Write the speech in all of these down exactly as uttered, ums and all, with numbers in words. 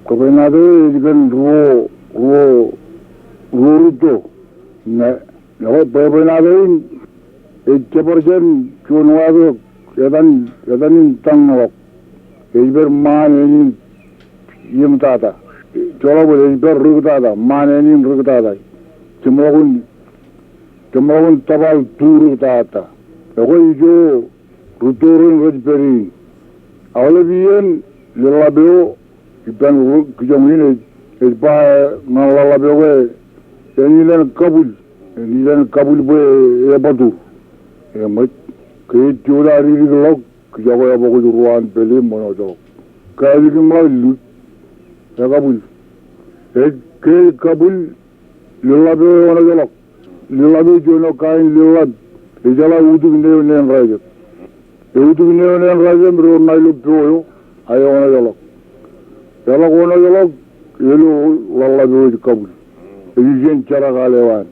Bwebwenato eo ej kōn ruo, ruo, ruo rūtto. Ñe, ñe bwebwenato in ej jepar jān juon watok etan, etan in taññọọk. Ej pād ṃaan ānin iiōñtata. Joḷọk bōd ej pād riktata, ṃaan ānin riktata. Jeṃḷọkin, jeṃḷọkin tōpal tu riktata. Ekwe ijo rūtto rein rej pād in. Aolep iien ḷōḷḷap eo ippān kijoñ in ej, ej ba ñan ḷōḷḷap eo ke ānin kabwil, ānin kabwil bwe ebōtur. Eṃōj, ke ej jota dikdik ḷọk, kijako ebōkwōj ruo an pālle im ṃōṇōjḷọk. Kālik im ḷak lik, ekabwil. Ej ke kabwil, ḷōḷḷap eo eoṇōjḷọk. Ḷōḷḷap eo juon eo kain ḷōḷḷap. Ejeḷā utuk ṇe eo ṇe in rajet. Eutuk ṇe eo ṇe in rajet im doon ṇa ilo po eo, a eoṇōjḷọk. Eḷak oṇōjḷọk, elo ḷōḷḷap eo ej kabwil. Ej ijin jarak al eo an.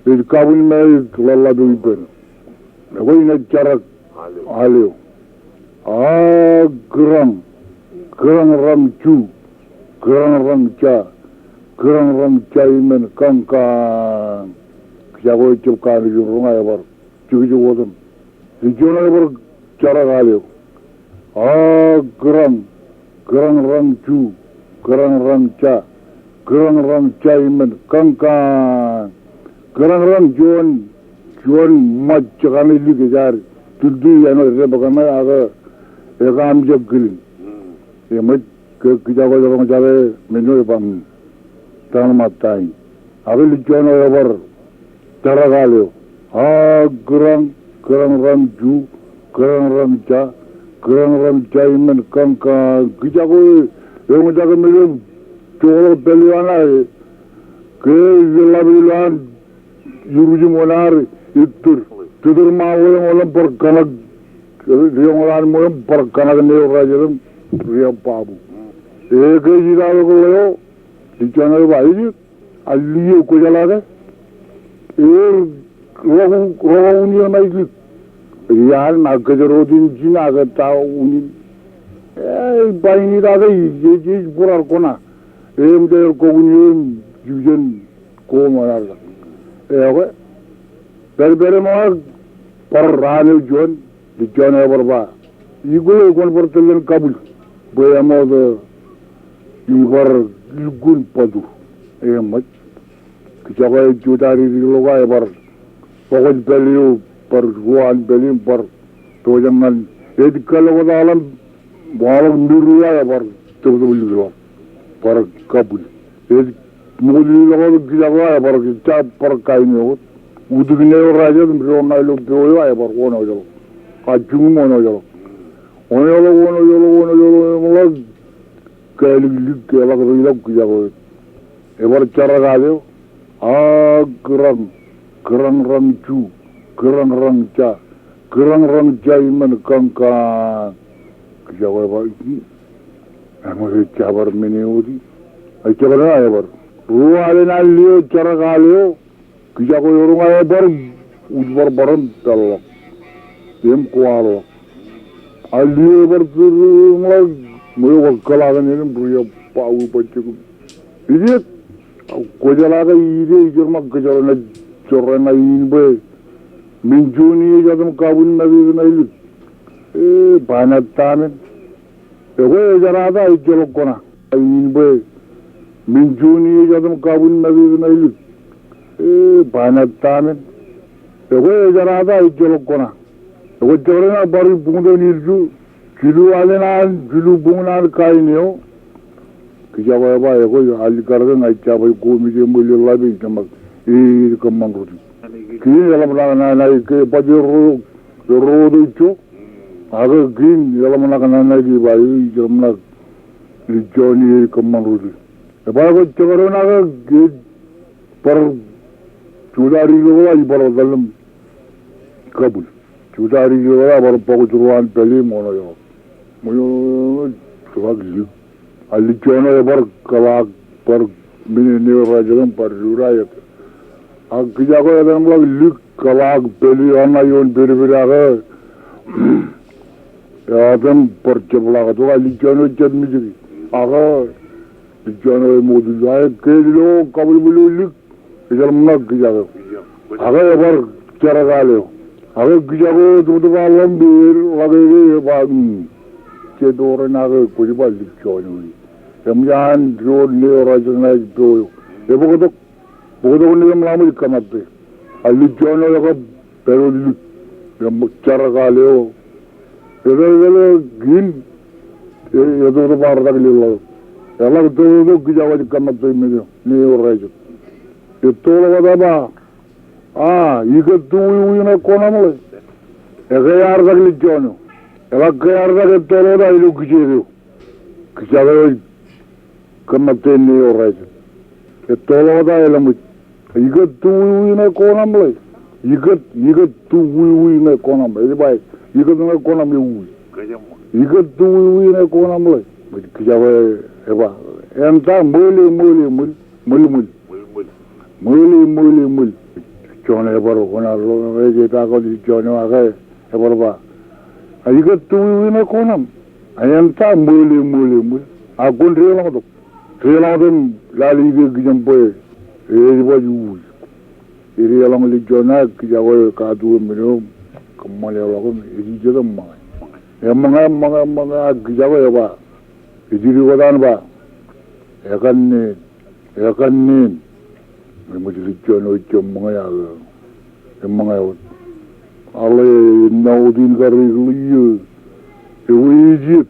Ej kabwil māik ḷōḷḷap eo ippān. Ekwe inaaj jarak al eo. A kūrañ, kūrañ rañ ju, kūrañ rañ ja, kūrañ rañ ja iṃōn kañkañ. Kijako ejjab kanooj in roñ a ebar jekjek otem. Ej juon ebar jarak al eo. A kūrañ, kūrañ rañ ju, kūrañ rañ ja, kūrañ rañ ja iṃōn kañkañ. Kūrañ rañ juon, juon ṃōj jekaṇe lik ej ad tultu iien eo dāpkan ṇe ak ekaamjek kilin. Eṃōj ke kijako ej roñjake men eo ej ba, mm, tōñal ṃōttan. Ak lik juon eo ebar jarak al eo. A kūrañ, kūrañ rañ ju, kūrañ rañ ja, kūrañ rañ ja iṃōn kañkañ. Kijako eoñjake men eo joḷọk pālle eo an, ke ḷōḷḷap eo ilowaan iruj im wōn ad ittōr. Tōtōr ṃaan ḷo im ḷōḷḷap bar kaṇak, eoñḷọk an ṃweo im bar kaṇak ṇe eo rajet im riab babu. E ke ej idaak ḷeo, lik juon eo ej ba, ej Al lik eo kwōjeḷā ke? Er ḷọk, ḷọk unin eo ṇa ej lik. Iaan ak kōjro otemjin ak ta unin. E, ej ba in idaak ke ej, ej, ej būraar kōṇa. Eṃōj aer kọk unin eo im jibjen ko ṃōṇaarḷọk. Ekwe. Pād, pād eṃōṇaak bar raan eo juon. Lik juon eo ebar ba, ikōḷ eo kwōn bar tōl ḷọk kabwil bwe eṃootḷọk ibar lukkuun bōtur. Eṃōj. Kijako ej jota dikdik ḷọk a ebar bōkwōj pālle eo bar ruo an pālle im bar pojak ñan ej kalọk wōt aolep waḷọk miru a ebar tōptōp likḷọk bar kabwil. Ej ṃoklik ḷọk wōt kijako a ebar jab bar kain eo wōt. Utuk ṇe eo rajet im doon ṇa ilo po eo a ebar oṇoḷọk. A juñum oṇoḷọk. Oṇoḷọk, oṇoḷọk, oṇoḷọk, oṇoḷọk. Kālik lik, eḷak ri ḷọk kijako eo. Ebar jarak al eo. A kūrañ, kūrañ rañ ju, kūrañ rañ ja, kūrañ rañ ja iṃōn kañkañ. Kijako eo eba, eṃōj, ejja bar men eo wōt. Ejja bar, a ebar. Ruo alen al eo, jarak al eo. Kijako eo roñ a ebar, ujbar bar im peḷḷọk. Im kwaḷọk. Al eo ebar tūrūṃḷọk, ṃweo bar kōḷaak ṇe im riab babu bajjek im idiet. Kwōjeḷā ke ide ijeḷā kōjro naaj jorrāān in bwe men juon iiō ej otem kabwil make ṇa ej lik. E, ba nata men. Ekwe ejerata ejjeḷọk kōṇa. In bwe men juon iiō ej otem kabwil make ṇa ej lik. E, ba nata men. Ekwe ejerata ejjeḷọk kōṇa. Ekwe jekdọọn aō bar buñtok in ilju. Jilu alen an, jilu buñōn an kain eo. Kijako eba, ekwe alikkar ke ña ij jab ej koṃij eṃōj ḷōḷḷap e ij tōmak. E, ej kōṃṃan roti. Kein eḷap ṇa, ṇa, ṇa, ke baj erro, erro wōt eo ijo. Ak kein eḷap ṇa kōṇaan ṇa ke ba, e, ej eḷap ṇa lik juon eo ej kōṃṃan roti. Eba ekwe jekdọọn aō ke ej bar jota dikdik ḷọk a ij bar tōl im kabwil. Jota dikdik ḷọk a bar bōkwōj ruo an pālle im oṇoḷọk. Ṃweo, ejjeḷọk lik. A lik juon eo ebar kōḷaak bar men eo rajet im bar diwōj aet. Ak kijako eo etan ḷọk lik kōḷaak pālle eo ṇa ioon pedped ak e otem bar jepḷaaktok a lik juon eo ejjab mijiki. Ak Lijjoon eo emootulju, ak ke ilo kabwilbwil eo lik, ejjeḷọk ṃōk kijak eo. Ak ebar jerak al eo. Ak kijak eo etōptōp al ḷọk im eḷak ke eba, mm, jet oren ak kwōj ba Lijjoon eo. Eṃōj an diwōj ne eo rej jenaaj po eo. Ebōktok, bōktok ne eṃōj kōmatte. Ak Lijjoon eo ekab pād wōt lik. Im jerak al eo. Etal etal in, e, etōptōp arretak ilo ḷọk. Eḷak tōptōp kijak eo ej kōmatte im ej ne eo rej jet. Ettoḷọk wōt eba, a, ikōt tu wiwi ṇe koṇaṃ ḷe. Eke arretak Lijjoon eo. Eḷak ke arretak ettoḷọk wōt ilo kijeet eo. Kijak eo ej kōmatte ne eo rej jet. Ettoḷọk wōt elōñ ṃōj. Ikōt tu wiwi ṇe koṇaṃ ḷe. Ikōt, ikōt tu wiwi ṇe koṇaṃ. Ej ba, ikōt ṇe koṇaṃ ewi. Ikōt tu wiwi ṇe koṇaṃ ḷe. Kijak eo eba, eṇ ta ṃōle, ṃōle, ṃōl, ṃōl, ṃōl. Ṃōle, ṃōle, ṃōl. Lijjoon eo ebar wōṇāān ḷọk, ej epaak wōt Lijjoon eo ak ebar ba, a, ikōt tu wiwi ṇe koṇaṃ. A, eṇ ta ṃōle, ṃōle, ṃōl. A kwōn deḷọñtok. Deḷọñtok im lale ide kijem bwe ej baj uwi. Edeḷọñ Lijjoon ak kijak eo ekatu men eo, kōṃṃan eḷọk im ej jet im ṃōñā. Eṃōñā, ṃōñā, ṃōñā ak kijak eo eba, ej idik wōt an ba, ekaṇ neen. Ekaṇ neen. Eṃōj Lijjoon eo ejjab ṃōñā ak eṃōñā wōt. Aḷe enaaj wōt in kar ri ḷe eo. Ewi ej jet.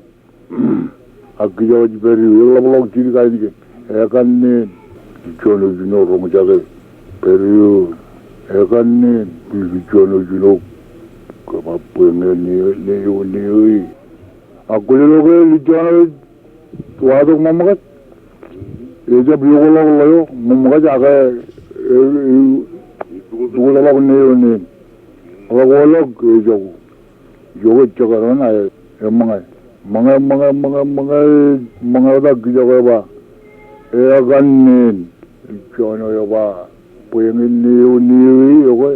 Ak kijak eo ej pād eo, eḷapḷọk jidik ainikien. Ekaṇ neen. Lijjoon eo ijin eo roñjake. Pād eo. Ekaṇ neen. Lijjoon eo ijin eo. Kōba bwe ñe ne, ne eo, ne eo e. Ak kwōj lo ke Lijjoon eo ej watok ṃōṃōkaj. Ejab iokḷọk ḷeo ṃōṃōkaj ak e, e, e, iokḷọk ne eo neen. Ḷọk eo ḷọk ejako. Ijoko ejjekar eṇ, eṃōñā. Ṃōñā, ṃōñā, ṃōñā, ṃōñā, ṃōñā wōt ak kijak eo eba, ekaṇ neen. Lijjoon eo eba, bwe ñe ne eo, ne eo e, ekwe.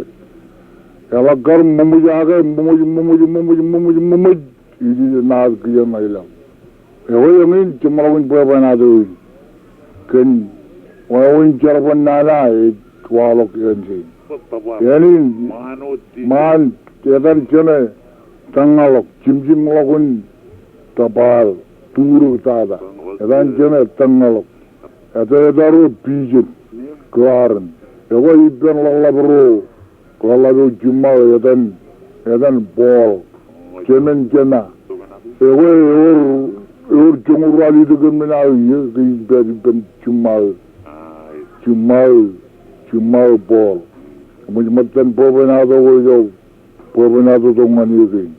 Eḷak kar ṃōṃōj ak e, ṃōṃōj, ṃōṃōj, ṃōṃōj, ṃōṃōj, ṃōṃōj. Ij naat kijeṇ ṇa ilañ. Ekwe eñin jeṃḷọkin bwebwenato in. Kōn wāween jerbal nana ej waḷọk āindein. Āindein ṃaan etan jeṇe tōñḷọk, jimjimḷọkin tōpar, turōk tata. Etan jeṇe tōñḷọk. Etaeta ro pijen, kōḷaarōn. Ekwe ippān ḷōḷḷap ro, ḷōḷḷap eo jiṃṃaō etan, etan Paul. Jemen jema. Ekwe ewōr, ewōr joñoul ruo ḷe itok kōn men aō ie, ke ij pād ippān jiṃṃaō. Jiṃṃaō, jiṃṃaō Paul. Eṃōj ṃōttan bwebwenato ko ejjeḷọk bwebwenato tok ñan eō kein.